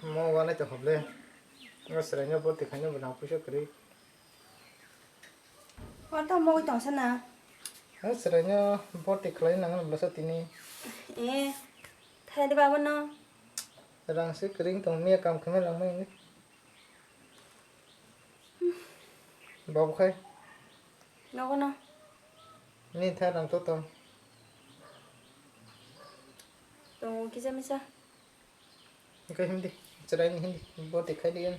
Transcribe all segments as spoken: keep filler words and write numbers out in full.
Mo wanai tong kha ble. O chwraino bwrwi khaino bo nang puisa kwrwi. O tamo wi tong sana. O chwraino bwrwi khlai nang bwsa tini. Eh, thai de babo no. Rang se kwrwi tong miya kam khaima langmani. Babu khai. Nogo no. Ni thai rang to tong. Tongo kisa misa. Hingke hindi, chwraini hindi, bo tikhai di yan.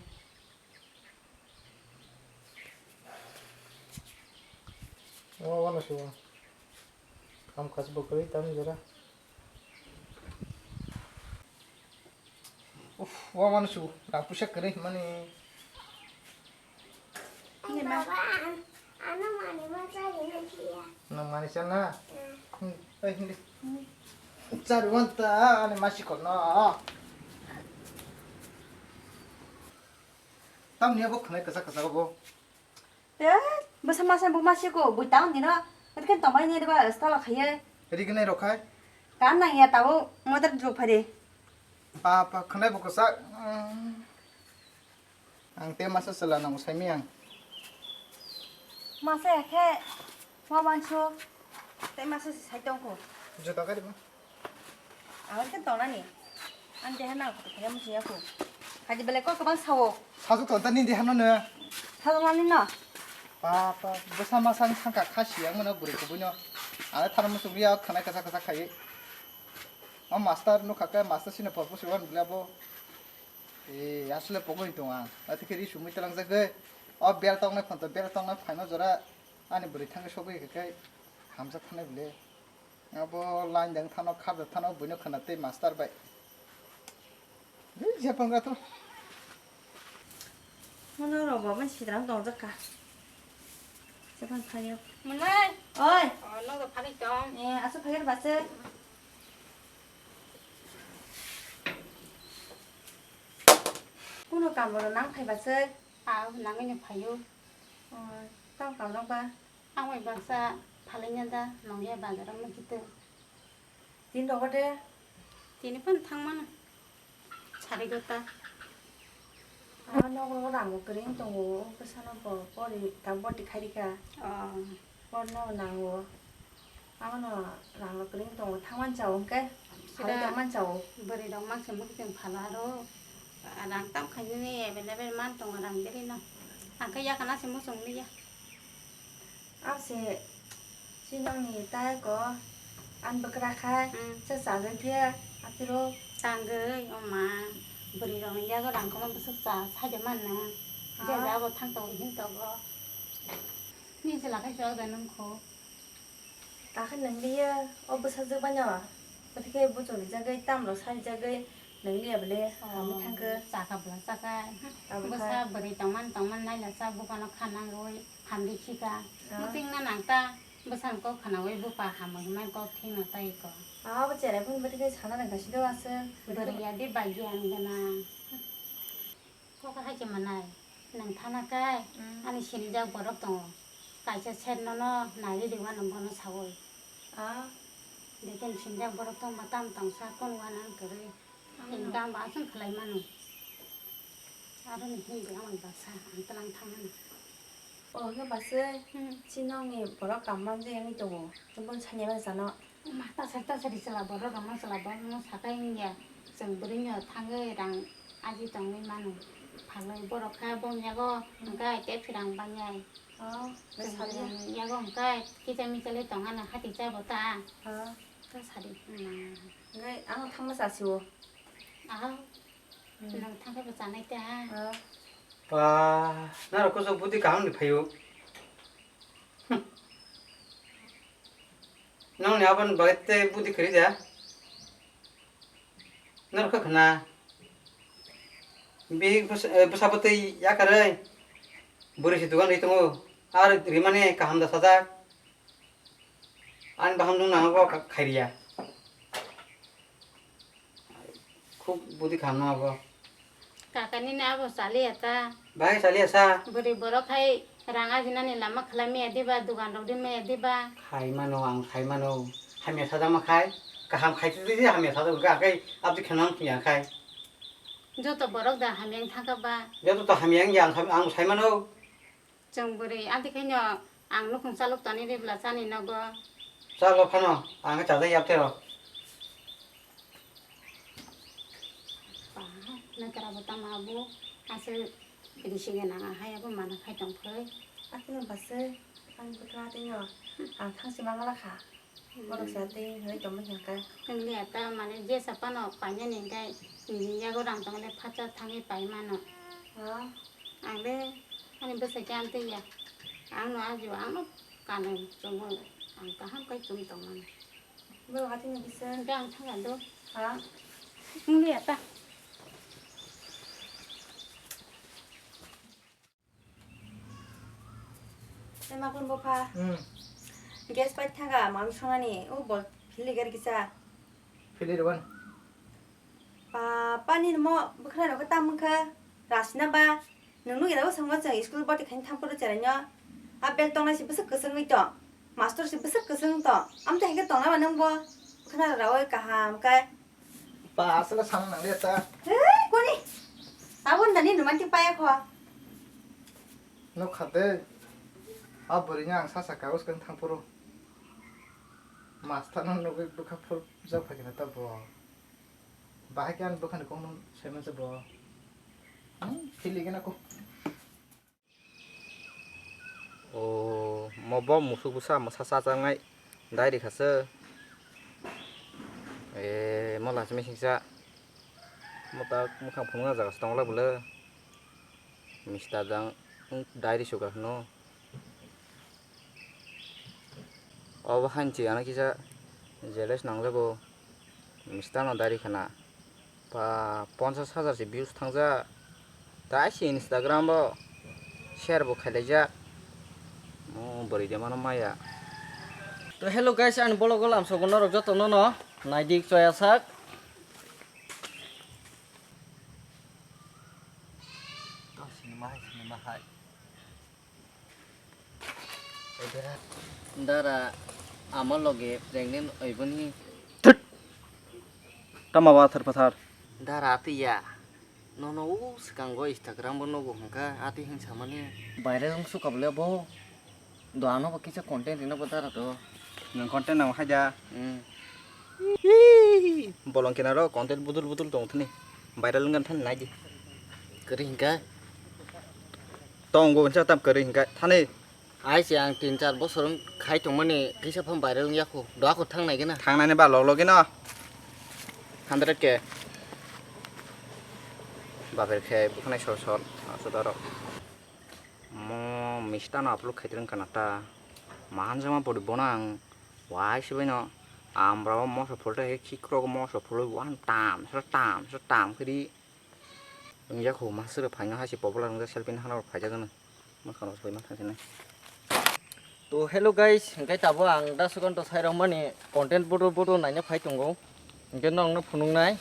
Wa, wa no suwa. Kam kas bo kwrwi tam jora. Uf, wa, wa no su, na pusa kwrwi mani. Nini ma. Baba, ano mani ma chari na kiya. Nang mani chana? Hmm. Hmm, eh, hindi. Chari wanta, ani masi kono. Tamni abo khnai kasa kasa bo. Eh, bwsa masa bo masi ko, bui taun dino. Etken tomai ni ba stala khaye. Eri gnai rokhai. Kan nang ya tabo modar jok phare. Papa khnai bo kasa. Hmm. Ang te masa sela nang usai mi ang. Masa ya khe ma banso te masa si sai tong ko. Jota ka di ma. Ang ke tong nani. Ang te hana ko te mo siya ko. Haji bele ko kaban sawo. Sasu ton ta ni di hano ne. Sasu mani na. Pa pa bwsa masa ni sangka khasi ang mano buri ko buino. Ang thar mo sugri ya khana kasa kasa khai. O master no khaka master sino purpose wan bla bo. Eh, asle pogoni tong ang. Ati khe ri sumui talang jagoi. O bel tong nai phon to bel tong nai phaino jora ani bwrwi thangwi sogwi khe kai hamjak thanai bile. Abo line dang thano khapjak thano buino khana tei master bai. Ni jepang ga to. Mono rok bo man sidrang tong jak ka. Jepang phayo. Monai. Oi. Oh, no do phani tong. Eh, asu phayo base. Kuno kam ro nang phai base. Ah, nangino phayo. Oh, tang kam rok ba. Ang bai baksa phalainya da, nongya bazar o mukitwng. Tin rogo de? Tini phan thangmano. Sari gota. Ano nogo rang bo kwrwi tongo, bwsano bo pori ta boti khairika. Oh. Porno nango. Abono rang bo kwrwi tongo, thangman chao hwnkhe. Sida phalai tongman chao. Bwrwi rok manse mukitwng phala aro. Rang tam khainani available man tongo rang berino. Angkhe yakana se muchung liya. Ase, sinongni tai ko, an bwkra khai, hmm, se chajak phiya, atiro. Tangwi, o ma, bwrwi rokni yago rang kwma bwswk cha, saida manna. Ah. Je jabo thang tongo, hin tongo. Ni chwla khai chwla bai nung kho. Takhe nang liya, o bwsajwk bai no. Bwtwi khe buchung rijagwi, tamrok sarijagwi, nang liya bwle, oh, hamwi thangkhe. Chakha bwla chakha. Abo bwsa kha. Bwrwi tongman tongman naila cha bupano kha nangwi hamri khika. Ah. Muting na nang ta, bwsang kok khnawi bupa hamwi hwnmai kok thwino tai ko. Ah, abo cherai phun bwtwi khe sana nang kasi do aswk. Bwrwi ya di bagyan gana. Kok hai se manai, nwng thana kai, hmm, ani sinijak borok tongo. Kaisa sir nono nai rwdi mano bono sawi. Ah. Deken sinijak borok tongma tam tongsa kon wana ang kwrwi. Hmm. Income ba aswng khlai mano. Aroni hindi ang baksa ang tlang thangmani. Oh, khe bwsai, hmm, chini nokni borok kam manjak wngwi tongo. Chwng bono sanya mano chano. Ma tasari tasari chwla borok rokno chwla borokno sakai wngya. Chwng bwrwino thangwi rang aji tongwi mano. Phalwi borok kha boni yago hwnkhe tei phirang bangyai. Oh, chwng bwrwini yago hwnkhe kicha michali tongmani hati chabo ta. Oh. Ta sadi. Hwnkhe ano thangma chasio. Ah. Hmm. Nang thangkhe bo chanai ta. Oh. Ba, norok kuchuk budi kaham ni phaio. Nongni aboni bagwi tei budi kwrwi da? Norok khe khna. Bihik bwsa-, eh, bwsabo tei yakarwi bwrwi se dogan rwi tongo. Ar rimani kaham da sajak. Ani baham nung nango khairiya. Khub budi kaham no abo. Kaka nini abo chaliya ta. Bai chaliya sa. Bwrwi borok hai rang ajinani lama khlai maya diba, dugan rok di maya diba. Khai mano, ang khai mano. Hamya sajak ma khai. Kaham khai twi twi hamya sajak kha kai abdi kheno ang twi ang khai. Joto borok da hamya wng thangkha ba? Joto to hamya wngya, ang, ang sai mano. Chwng bwrwi, amtwi khaino ang nukhung chalok tani ribla chani nogo. Chalo phano, ang chajak yapte rw. Ba, nokra bo tamo abo, aswk risi gwnang, ahai abo mana phai tong phai. Atino bwswk, ani bwkha atino, ang thangsi mangala kha. Borok sa tei hinwi tongma hinkhe. Hinwi ata mane jesa phano painani hinkhe nini yago rang tongmani phatsa thangwi pai mano. Ha? Ang le ani bwsai khe amtwi ya. Ang no ajibo ang no kanwi chumui ang kaham khe chum tongmani. Borok atini kisa. Hinkhe ang thangya do. Ha? Hinwi ata. Tei makun bopha. Hmm. Gas pipe thaga, mami sonani, o bol phili gari kisa. Phili rwan. Pa, pani mo, bwkhra rok tam wngkha, rasina ba. Nung nugwi rabo sangma chwng school boti khain thamporo cherai no. A bel tongnai si bwswk kwchwngwi tong. Master si bwswk kwchwng tong. Amtwi hai khe tongnai ba nung bo. Bwkhra rok rawi kaham khe. Pa, aswk sana nang le ta. He, koni? Abo nani numan ti paya kho. Nuk kha de. A bwrwi ni ang sasa kagos kan thang phuru. Master no nugwi bwkha phur jak phai khe ta bo. Bahai khe ang bwkha ni kok no sai man se bo. Hmm, phili gana ko. O, mo bo musuk bwsa mwsa chajaknai diary kha se. E, mo lachimai singsa. Mo ta mwkhang phunukna jaga se tongla bwle. Mister jang diary sukha hwno. Obo hainchi ano kisa jealous nangjago. Mister no diary khana. Pa ponchas hajar se views thangjak. Tai se Instagram o share bo khailaijak. Mo bwrwi de mano maya. To hello guys, ani vlog o lamsogo norok joto no no naidik choya sak. To sinima hai, sinima hai. Dara, ama loge pregnant oiboni. Thut! Tama ba thar pathar. Dara atwi ya. Nono o swkango Instagram bo nugo hwnka atwi hwn samani. Viral wng suka bole bo. Do ano bo kisa content rina bo dara do. Nwng content nang hai da. Hmm. Bolong kinaro content budul budul tong thani. Viral wngkha thani nai di. Kwrwi hwnka? Tongo hwnsa tam kwrwi hwnka thani. Ai se ang tin char bosor wng khai tongmani kisa pham viral wng yakho. Do akho thang nai gana. Thangnani ba log logino. Hundred K. Baber khe bukhnai sol sol. Asodaro. Mo mistano upload khai twrwng kana ta. Mahanjama body bono ang. Wai sibaino. Amra o moso phulta he khikrok moso phulwi wan tam sra tam sra tam khiri. Wngya kho maswk rok phaino hai se popular wngjak selfie nahana rok phaijak gana. Mwkhang rok se pai mathang sinai. To hello guys, hingke tabo ang da sukan to sai rok mani content bodo bodo naina phai tongo. Hingke nong no phunuk nai,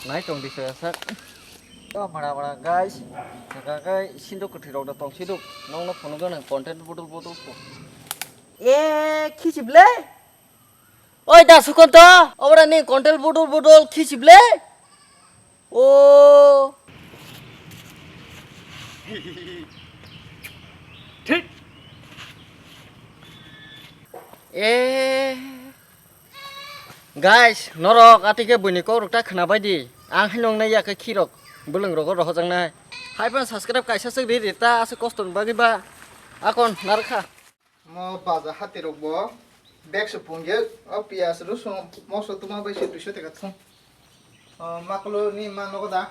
nai tong di soya sak. To bada bada guys, hingke kai sindo kwthwi rok da tong siduk. Nong no phunuk nang content bodo bodo. E khichi ble. Oi da Sukanto, obra ni kontel budul budul khisi ble. O. Thik. E. Guys, norok atike buini kok rok ta khna bai di. Ang hai nong nai ya khe khirok, bwlwng rogo rohojak nai. Hai phan subscribe kaisa swk ri ri ta aswk kosto ni bagwi ba. Akon narwkha. Mo baja hati rok bo bag se pungya, o piyaj, rusung, moso tuma bai se duiso teka thung. O maklo ni ma nogo da?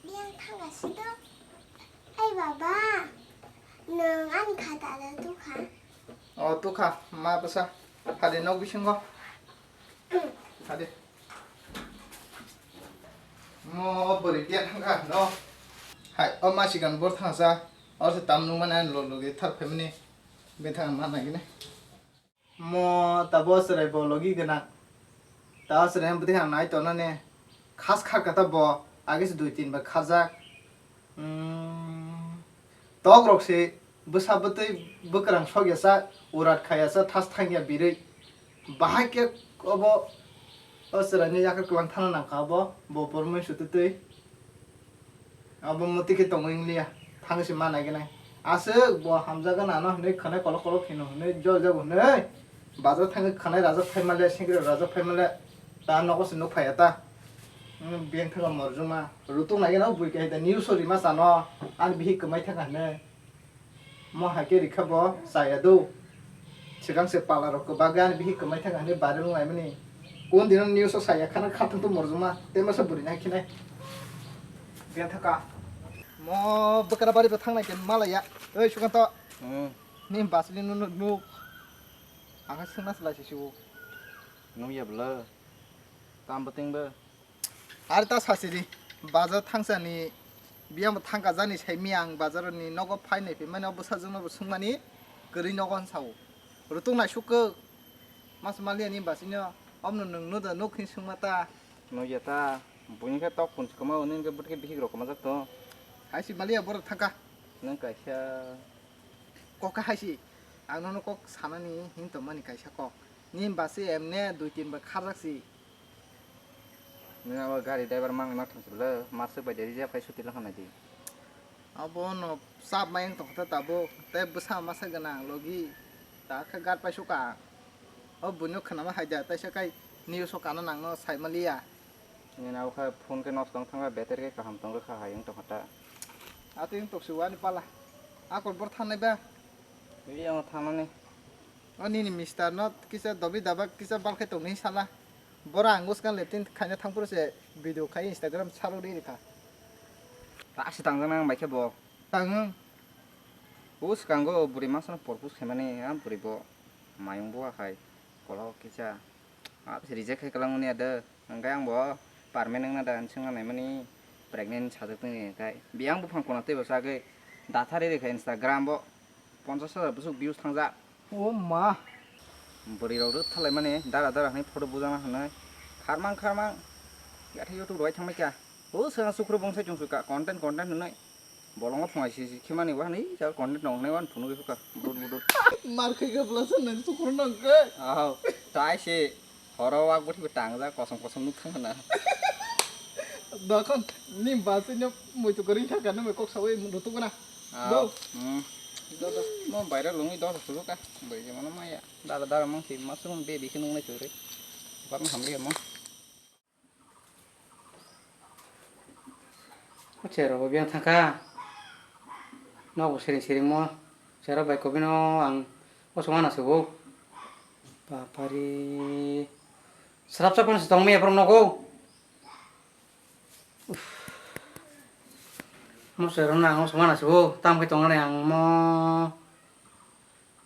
Biyang thangka si do. Ai baba, nwng ani khata do tukha? O tukha, ma bwsa. Hadi nok bisingo. Hadi. Mo bwrwi tiya thangkha no. Hai, o masigan bor thangsa. Oro se tam nungmani ani log logi thar phaimani. Bethang ma nagini. Mo tabo chwrai bo logi gwnang. Tabo chwrai bwtwi ang nai tonani. Khas kha kata bo. Age se dui tin bar kharjak. Hmm. Tok rok se bwsa bwtwi bwkrang sok ya sa, urat kha ya sa, thas thang ya birwi. Bahai khe obo O chwraini yakar kwbang thana nangkha abo, bo bormoi sututwi. Abo muti khe tongo wng liya, thang se ma naigenai. Aswk bo hamjago nano hinwi khwnai kolok kolok hino hinwi jol jago hinwi. Bazar thangwi khwnai rajak phaimale, sengkrak rajak phaimale, ta nogo se nuk phaiya ta. Hmm, biyang thangkha morjuma. Rutuk naigeno bui kahita news o rima chano, ani bihik kwmai thangkha hinwi. Mo hai khe rikha bo chaya do. Swkang se pala rok kwbagwi ani bihik kwmai thangkha hinwi barwi wng laimani. Kun dino news o chaya khana khatung to morjuma. Tei masa bwrwi nai khinai. Biyang thangkha. Mo bwkra bari bo thangnai khe malaya. Oi Sukanto. Hmm. Ni basli nunu nuk. Ang swngna slai si sibu. Nung ya bwla. Tam bwtwng bw. Ar ta sasidi, bazar thangsani biyang bo thangka jani saimi ang bazar ni nogo phai nai phaimani o bwsajwk no bo swngmani kwrwi nogo hwn sao. Rutuk naisuk kwk, mas maliya ni basino omno nwng no da nuk hin swngma ta. Nugya ta, buini khe tok punch kwma hwnwi hwnkhe bwtwkhe bihik rok kwmajak to. Hai si maliya borok thangka. Nwng kaisa. Kok khe hai si, ang nono kok sanani hin tongmani kaisa kok. Ni basi emne dui tin bar kharjak si. Nwng abo gari driver manwi ma thangsi bwle, masuk bai de reserve khai suti lakhanai di. Abo no chap ma yang tongkha ta tabuk, tei bwsa masa gwnang logi, ta khe gat pai suka. O buino khwnama hai da, taisa kai news o kana nang no sai ma liya. Nini abo khe phone khe nosto wng thangkha, battery khe kaham tong rwkha hai wng tongkha ta. Atwi wng toksu ani pala. Akol bor thangnai ba? Wi ang thangnani. O nini mister no kisa dobi dabak kisa bal khe tongni sala. Bora ang uskang leptin khaina thangphuru se video khai Instagram salo ri rikha. Ta asi tangjak nang bai khe bo. Tang. O swkango bwrwi masa no propose khaimani, a bwrwi bo mayung bua khai kolok kisa. A reject khai kwlangmani ado. Hwnkhe ang bo permanent wngna da, hwnwi swngna naimani pregnant sajak tongni hwnkhe. Biyang buphang khuna teibo chagwi dathari rikha Instagram bo ponchash hajar bwswk views thangjak. O ma. Bwrwi rok rwk thalaimani dara dara hwnwi photo bujana hwnwi kharmang kharmang. Gathi YouTube rwai thangbai kha. O swkang sukhro bongsa chwng swkha content content hwnwi. Bolongo phungai si si khimani wahani ja content nong hwnwi wan phunugwi swkha. Budut budut. Mar khai khe bwlasa nang sukhro nang khe. Aho. Tai se. Horo wak bwthibo tangjak kosom kosom nuk thangkha na. Dokon ni basi no muitu kwrwi thangkha no kok sawi rutuk na. Ah, do. Hmm. Do do. Mo baira lungwi do suruka. Bai je mano maya. Dara dara mang si masung be bikhe nungnai kwrwi. Barno hamri mo. O cherok bo biyang thangkha. Nogo siring siring mo. Cherok bai kobino ang o songma na sugo. Bapari. Srapsa kono se tongmaya borok nogo. Uff. Mo se rwna ang o songma na sugo. Tam khe tongnani ang mo.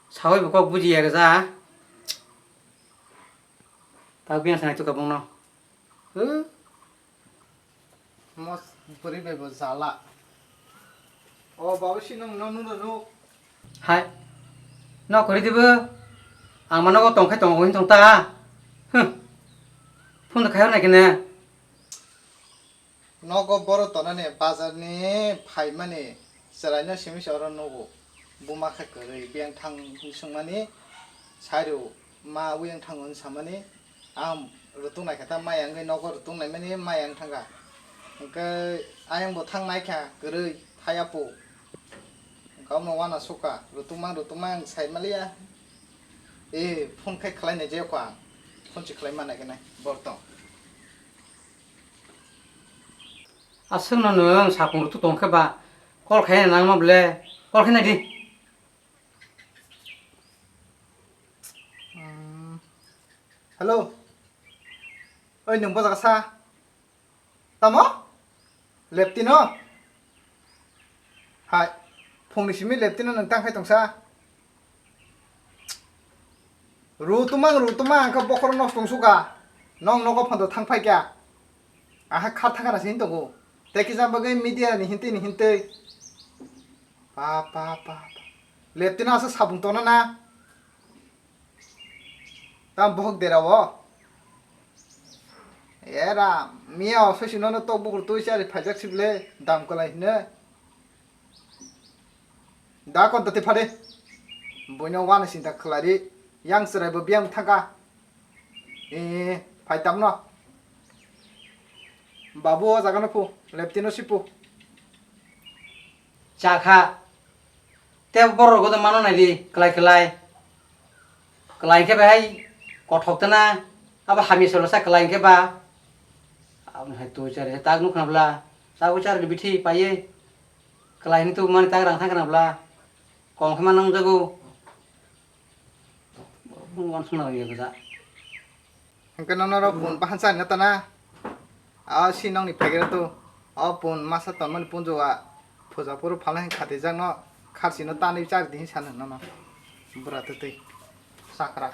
Sawi bo kok bujiya gw ja. Tao biyang sanai tukha bongno. Huh? Mos bwrwi bai bo jala. O babu si nung no nung no nuk. Hai. No kori dibo. Ang mano go tong khai tongo hin tong ta. Huh. Phone da khai hor nai kene. Nogo boro tonani bazar ni phaimani chwraino simi se oro nugo. Buma khe kwrwi biyang thang hwnwi swngmani sairu ma uyang thango hwnwi samani. Ang rutung naikha ta maya wngwi nogo rutung naimani maya wng thangkha. Hwnkhe ayang bo thang naikha kwrwi thaya po. Hwnkhe omo wana sukha rutung mang rutung mang sai maliya. E phone khai khlai nai jeyokho ang. Phone se khlai ma naikhwnai bortong. Aswkno nwng sakung rwtwi tong khe ba call khai nangma ble call khai nai di. Hmm. Hello. Oi nwng bo jaga sa. Tamo? Leptino? Hai. Phungni simi leptino nwng tang khai tongsa. Rutumang rutumang ang khe bokhoro nosto wng suka. Nong nogo phanto thang phai kha. Aha kha thang kana sini tongo. Tei kisa bagwi media ni hintwi ni hintwi. Pa pa pa pa. Leptino asa sabung tona na. Tam bohok dera o. Era miya o sosi nono tok bukur twi chari phaijak sible dam kwlai hino. Da kon tati phade. Boino wana sinta khlari. Yang chwrai bo biyang thangka. E, phai tamno. Babu, o jaga no phu, lepti no si phu. Chakha. Te borok rok mano nai di, klai klai. Klai khe bahai kothok tana, abo hamya solo sa klai khe ba. Aboni hai tu chari tak nuk nabla. Sa ko chari bithi paye. Klai ni tu mani tak rang thang nabla. Kong khe ma nang jago. Wan sung nang ya. Hingke nono rok pun bahan sa nata na. A si nong ni pegre tu. O pun masa ton mani punjo a. Puja puru phala hin khati jak no. Kharsi no tanwi chari di hin sa nono. Bura tu twi. Sakra.